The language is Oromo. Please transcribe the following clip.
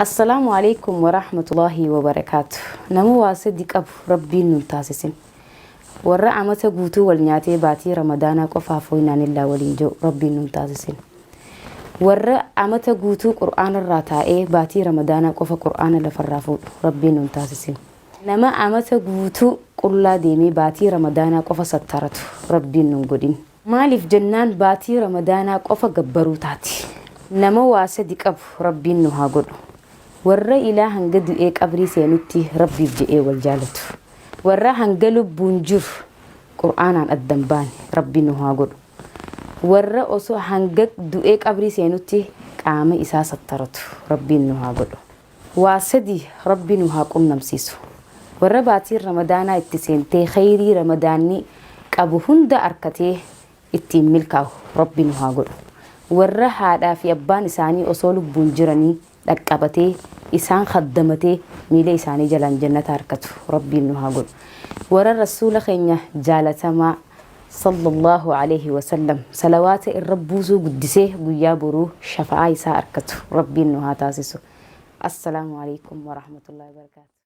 Assalaamu Aleeykum Warahmatullaahi Wabarakaatu. Nama waa sadi qabu Rabbiin nun taasisin. Warra amata guutuu wal nyaatee baatii Ramadaanaa qofaaf hoynaanillaa waliin jiru Rabbiin nun taasisin. Warra amata guutuu Qur'aanarraa taa'ee baatii Ramadaanaa qofa Qur'aana lafarraa fuudhu Rabbiin nun taasisin. Nama amata guutuu qullaa deemee baatii Ramadaanaa qofa sattaratu Rabbiin nun godhin. Maaliif jennaan baatii Ramadaanaa qofa gabbaruu taati. Nama waa sadi qabu Rabbiin nu haa godhu. Warra ilaa hanga du'ee qabrii seenutti Rabbiif je'ee wal jaalatu. Warra hanga lubbuun jiru Qur'aanaan adda hin baane Rabbiin nu haa godhu. Warra osoo hanga du'ee qabrii seenutti qaama isaa sattaratu Rabbiin nu haa godhu. Waa sadi Rabbi nu haa qunnamsiisu. Warra baatiin Ramadaanaa itti seentee kheyrii Ramadaanni qabu hunda arkatee ittiin milkaahu Rabbi nu haa godhu. Warra haadhaa fi abbaan isaanii osoo lubbuun jiranii dhaqqabatee isaan khaddamatee miila isaanii jalaan jannata arkatu Rabbiin nu haa godhu. Warra Rasuula keenya jaalatamaa Sallallaahu aleyhi wasallam salawaata irra buusuu guddisee guyyaa boruu shafa'aa isaa arkatu Rabbiin nu haa taasisu. Assalaamu aleykum warahmatullaahi wabarakaatuh.